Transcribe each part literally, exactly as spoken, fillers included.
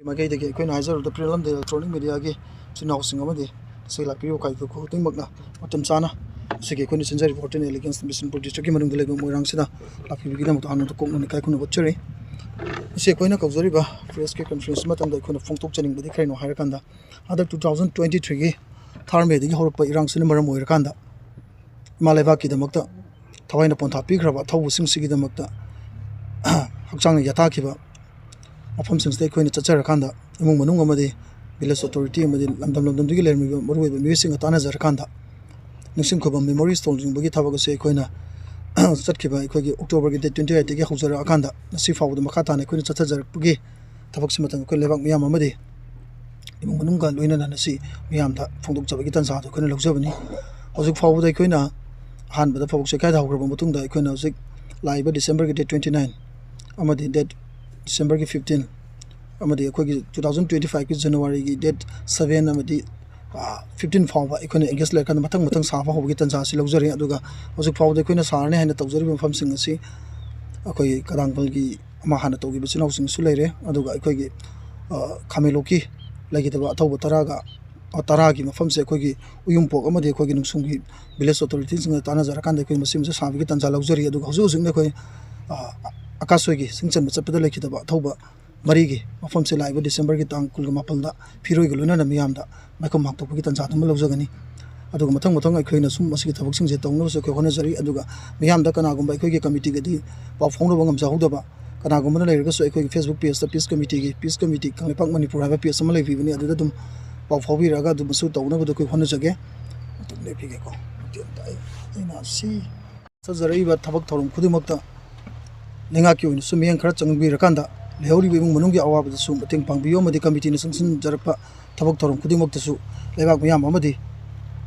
ꯃꯥꯏꯀꯩꯗꯒꯤ ꯑꯩꯈꯣꯏꯅ ꯍꯥꯏꯖꯔꯕꯗ ꯄ꯭ꯔꯤꯌꯥꯂꯝꯗ ꯏꯂꯦꯛꯇ꯭ꯔꯣꯅꯤꯛ ꯃꯦꯗꯤꯌꯥꯒꯤ ꯏꯆꯤꯟ ꯏꯅꯥꯎꯁꯤꯡ ꯑꯃꯗꯤ ꯉꯁꯤ ꯂꯥꯛꯄꯤꯔꯤꯕ ꯀꯥꯏꯀꯨ ꯈꯨꯗꯤꯡꯃꯛꯅ ꯃꯇꯝ ꯆꯥꯅ ꯉꯁꯤꯒꯤ ꯑꯩꯈꯣꯏꯅ ꯆꯦꯟꯖꯔꯤꯕ ꯍꯣꯇꯦꯜ ꯑꯦꯂꯤꯒꯦꯟꯁ ꯕꯤꯁꯅꯨꯄꯨꯔ ꯗꯤꯁꯇ꯭ꯔꯤꯛꯀꯤ ꯃꯅꯨꯡꯗ ꯂꯩꯕ ꯃꯣꯏꯔꯥꯡꯁꯤꯗ ꯂꯥꯛꯄꯤꯕꯒꯤꯗꯃꯛꯇ ꯍꯥꯟꯅ ꯀꯣꯛꯅ ꯏꯀꯥꯏ ꯈꯨꯝꯅꯕ ꯎꯠꯆꯔꯤ꯫ ꯉꯁꯤ ꯑꯩꯈꯣꯏꯅ ꯀꯧꯖꯔꯤꯕ ꯄ꯭ꯔꯦꯁꯀꯤ ꯀꯟꯐꯔꯦꯟꯁ ꯃꯇꯝꯗ ꯑꯩꯈꯣꯏꯅ ꯐꯣꯡꯗꯣꯛꯆꯅꯤꯡꯕꯗꯤ ꯀꯔꯤꯅꯣ ꯍꯥꯏꯔꯀꯥꯟꯗ, ꯍꯟꯗꯛ two thousand twenty threeꯒꯤ ꯊꯥꯔ ꯃꯦꯗꯒꯤ ꯍꯧꯔꯛꯄ ꯏꯔꯥꯡꯁꯤꯅ ꯃꯔꯝ ꯑꯣꯏꯔꯀꯥꯟꯗ ꯏꯃꯥ ꯂꯩꯕꯥꯛꯀꯤꯗꯃꯛꯇ ꯊꯋꯥꯏꯅ ꯄꯣꯟꯊꯥ ꯄꯤꯈ꯭ꯔꯕ ꯑꯊꯧꯕꯁꯤꯡꯁꯤꯒꯤꯗꯃꯛꯇ ꯍꯛꯆꯥꯡꯅ ꯌꯥꯊꯥꯈꯤꯕ ꯃꯐꯝꯁꯤꯡꯁꯤꯗ ꯑꯩꯈꯣꯏꯅ ꯆꯠꯆꯔꯀꯥꯟꯗ ꯏꯃꯨꯡ ꯃꯅꯨꯡ ꯑꯃꯗꯤ ꯚꯤꯂꯦꯖ ꯑꯣꯊꯣꯔꯤꯇꯤ ꯑꯃꯗꯤ ꯂꯝꯗꯝ ꯂꯝꯗꯝꯗꯨꯒꯤ ꯂꯩꯔꯝꯃꯤꯕ ꯃꯔꯨꯑꯣꯏꯕ ꯃꯤꯑꯣꯏꯁꯤꯡꯒ ꯇꯥꯟꯅꯖꯔꯀꯥꯟꯗ ꯅꯤꯡꯁꯤꯡ ꯈꯨꯕꯝ ꯃꯦꯃꯣꯔꯤ ꯁ꯭ꯇꯣꯟ ꯂꯤꯡꯕꯒꯤ ꯊꯕꯛ ꯑꯁꯤ ꯑꯩꯈꯣꯏꯅ ꯆꯠꯈꯤꯕ ꯑꯩꯈꯣꯏꯒꯤ ꯑꯣꯛꯇꯣꯕꯔꯒꯤ date twenty eightꯇꯒꯤ ꯍꯧꯖꯔꯛꯑꯀꯥꯟꯗ ꯉꯁꯤ ꯐꯥꯎꯕꯗ ꯃꯈꯥ ꯇꯥꯅ ꯑꯩꯈꯣꯏꯅ ꯆꯠꯊꯖꯔꯛꯄꯒꯤ ꯊꯕꯛꯁꯤ ꯃꯇꯝ ꯑꯩꯈꯣꯏ ꯂꯩꯕꯥꯛ ꯃꯤꯌꯥꯝ ꯑꯃꯗꯤ ꯏꯃꯨꯡ ꯃꯅꯨꯡꯒ ꯂꯣꯏꯅꯅ ꯉꯁꯤ ꯃꯤꯌꯥꯝꯗ ꯐꯣꯡꯗꯣꯛꯆꯕꯒꯤ ꯇꯥꯟꯖꯥꯗꯨ ꯑꯩꯈꯣꯏꯅ ꯂꯧꯖꯕꯅꯤ꯫ ꯍꯧꯖꯤꯛ ꯐꯥꯎꯕꯗ ꯑꯩꯈꯣꯏꯅ ꯑꯍꯥꯟꯕꯗ ꯐꯥꯎꯕ ꯆꯦꯈꯥꯏꯗ ꯍꯧꯈ꯭ꯔꯕ ꯃꯇꯨꯡꯗ ꯑꯩꯈꯣꯏꯅ ꯍꯧꯖꯤꯛ ꯂꯥꯛꯏꯕ ꯗꯤꯁꯦꯝꯕꯔꯒꯤ date twenty nine ꯑꯃꯗꯤ date ꯗꯤꯁꯦꯝꯕꯔꯒꯤ fifteen ꯑꯃꯗꯤ ꯑꯩꯈꯣꯏꯒꯤ two thousand twenty fiveꯀꯤ ꯖꯅꯋꯥꯔꯤꯒꯤ date seven ꯑꯃꯗꯤ fifteen ꯐꯥꯎꯕ ꯑꯩꯈꯣꯏꯅ ꯑꯦꯡꯒꯦꯖ ꯂꯩꯔꯀꯥꯟꯗ ꯃꯊꯪ ꯃꯊꯪ ꯁꯥꯕ ꯍꯧꯕꯒꯤ ꯇꯥꯟꯖꯥ ꯑꯁꯤ ꯂꯧꯖꯔꯤ꯫ ꯑꯗꯨꯒ ꯍꯧꯖꯤꯛ ꯐꯥꯎꯕꯗ ꯑꯩꯈꯣꯏꯅ ꯁꯥꯔꯅꯤ ꯍꯥꯏꯅ ꯇꯧꯖꯔꯤꯕ ꯃꯐꯝꯁꯤꯡ ꯑꯁꯤ ꯑꯩꯈꯣꯏꯒꯤ ꯀꯗꯥꯡꯕꯜꯒꯤ ꯑꯃ ꯍꯥꯟꯅ ꯇꯧꯈꯤꯕ ꯏꯆꯤꯟ ꯏꯅꯥꯎꯁꯤꯡꯁꯨ ꯂꯩꯔꯦ꯫ ꯑꯗꯨꯒ ꯑꯩꯈꯣꯏꯒꯤ ꯈꯥꯃꯦꯟꯂꯣꯛꯀꯤ ꯂꯩꯒꯗꯕ ꯑꯊꯧꯕ ꯇꯔꯥꯒ ꯇꯔꯥꯒꯤ ꯃꯐꯝꯁꯦ ꯑꯩꯈꯣꯏꯒꯤ ꯎꯌꯨꯝꯄꯣꯛ ꯑꯃꯗꯤ ꯑꯩꯈꯣꯏꯒꯤ ꯅꯨꯡꯁꯨꯡꯒꯤ ꯚꯤꯂꯦꯖ ꯑꯣꯊꯣꯔꯤꯇꯤꯁꯤꯡꯒ ꯇꯥꯟꯅꯖꯔꯀꯥꯟꯗ ꯑꯩꯈꯣꯏ ꯃꯁꯤꯃꯁꯨ ꯁꯥꯕꯒꯤ ꯇꯥꯟꯖꯥ ꯂꯧꯖꯔꯤ꯫ ꯑꯗꯨꯒ ꯍꯧꯖꯤꯛ ꯍꯧꯖꯤꯛꯅ ꯑꯩꯈꯣꯏ ꯑꯀꯥꯁꯣꯏꯒꯤ ꯁꯤꯡ ꯆꯟꯕ ꯆꯠꯄꯗ ꯂꯩꯈꯤꯗꯕ ꯑꯊꯧꯕ ꯃꯔꯤꯒꯤ ꯃꯐꯝꯁꯦ ꯂꯥꯛꯏꯕ ꯗꯤꯁꯦꯝꯕꯔꯒꯤ ꯇꯥꯡ ꯀꯨꯟꯒ ꯃꯥꯄꯜꯗ ꯐꯤꯔꯣꯏꯒ ꯂꯣꯏꯅꯅ ꯃꯤꯌꯥꯝꯗ ꯃꯥꯏꯈꯨꯝ ꯍꯥꯡꯗꯣꯛꯄꯒꯤ ꯇꯥꯟꯖꯥꯗꯨꯃ ꯂꯧꯖꯒꯅꯤ꯫ ꯑꯗꯨꯒ ꯃꯊꯪ ꯃꯊꯪ ꯑꯩꯈꯣꯏꯅ ꯁꯨꯝ ꯃꯁꯤꯒꯤ ꯊꯕꯛꯁꯤꯡꯁꯦ ꯇꯧꯅꯕꯁꯨ ꯑꯩꯈꯣꯏ ꯍꯣꯠꯅꯖꯔꯤ꯫ ꯑꯗꯨꯒ ꯃꯤꯌꯥꯝꯗ ꯀꯅꯥꯒꯨꯝꯕ ꯑꯩꯈꯣꯏꯒꯤ ꯀꯃꯤꯇꯤꯒꯗꯤ ꯄꯥꯎ ꯐꯥꯎꯅꯕ ꯉꯝꯖꯍꯧꯗꯕ ꯀꯅꯥꯒꯨꯝꯕꯅ ꯂꯩꯔꯒꯁꯨ ꯑꯩꯈꯣꯏꯒꯤ Facebook pageꯇ Peace Committeeꯒꯤ, Peace Committee Kangleipak Manipur ꯍꯥꯏꯕ page ꯑꯃ ꯂꯩꯕꯤꯕꯅꯤ, ꯑꯗꯨꯗ ꯑꯗꯨꯝ ꯄꯥꯎ ꯐꯥꯎꯕꯤꯔꯛꯑꯒ ꯑꯗꯨꯃꯁꯨ ꯇꯧꯅꯕꯗꯣ ꯑꯩꯈꯣꯏ ꯍꯣꯠꯅꯖꯒꯦ꯫ ꯑꯗꯨꯝ ꯂꯦꯞꯄꯤꯒꯦꯀꯣ꯫ ꯃꯇꯦꯛ ꯑꯃꯇ ꯑꯩ, ꯑꯩꯅ ꯁꯤ ꯆꯠꯆꯔꯛꯏꯕ ꯊꯕꯛ ꯊꯧꯔꯝ ꯈꯨꯗꯤꯡꯃꯛꯇ ꯂꯩꯉꯥꯛꯀꯤ ꯑꯣꯏꯅꯁꯨ ꯃꯤꯠꯌꯦꯡ ꯈꯔ ꯆꯪꯕꯤꯔꯀꯥꯟꯗ ꯂꯩꯍꯧꯔꯤꯕ ꯏꯃꯨꯡ ꯃꯅꯨꯡꯒꯤ ꯑꯋꯥꯕꯗꯁꯨ ꯃꯇꯦꯡ ꯄꯥꯡꯕꯤꯌꯨ ꯑꯃꯗꯤ ꯀꯃꯤꯇꯤꯅ ꯆꯪꯁꯤꯟꯖꯔꯛꯄ ꯊꯕꯛ ꯊꯧꯔꯝ ꯈꯨꯗꯤꯡꯃꯛꯇꯁꯨ ꯂꯩꯕꯥꯛ ꯃꯤꯌꯥꯝ ꯑꯃꯗꯤ,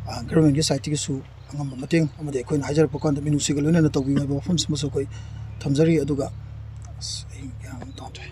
ꯑ, governmentꯀꯤ sideꯇꯒꯤꯁꯨ ꯑꯉꯝꯕ ꯃꯇꯦꯡ ꯑꯃꯗꯤ ꯑꯩꯈꯣꯏꯅ ꯍꯥꯏꯖꯔꯛꯄ ꯀꯥꯟꯗ ꯃꯤꯅꯨꯡꯁꯤꯒ ꯂꯣꯏꯅꯅ ꯇꯧꯕꯤꯌꯨ ꯍꯥꯏꯕ ꯋꯥꯐꯝꯁꯤꯃꯁꯨ ꯑꯩꯈꯣꯏ ꯊꯝꯖꯔꯤ꯫ ꯑꯗꯨꯒ ꯑꯁ, ꯑꯩ ꯒ꯭ꯌꯥꯟ ꯑꯃ ꯇꯥꯗ꯭ꯔꯦ꯫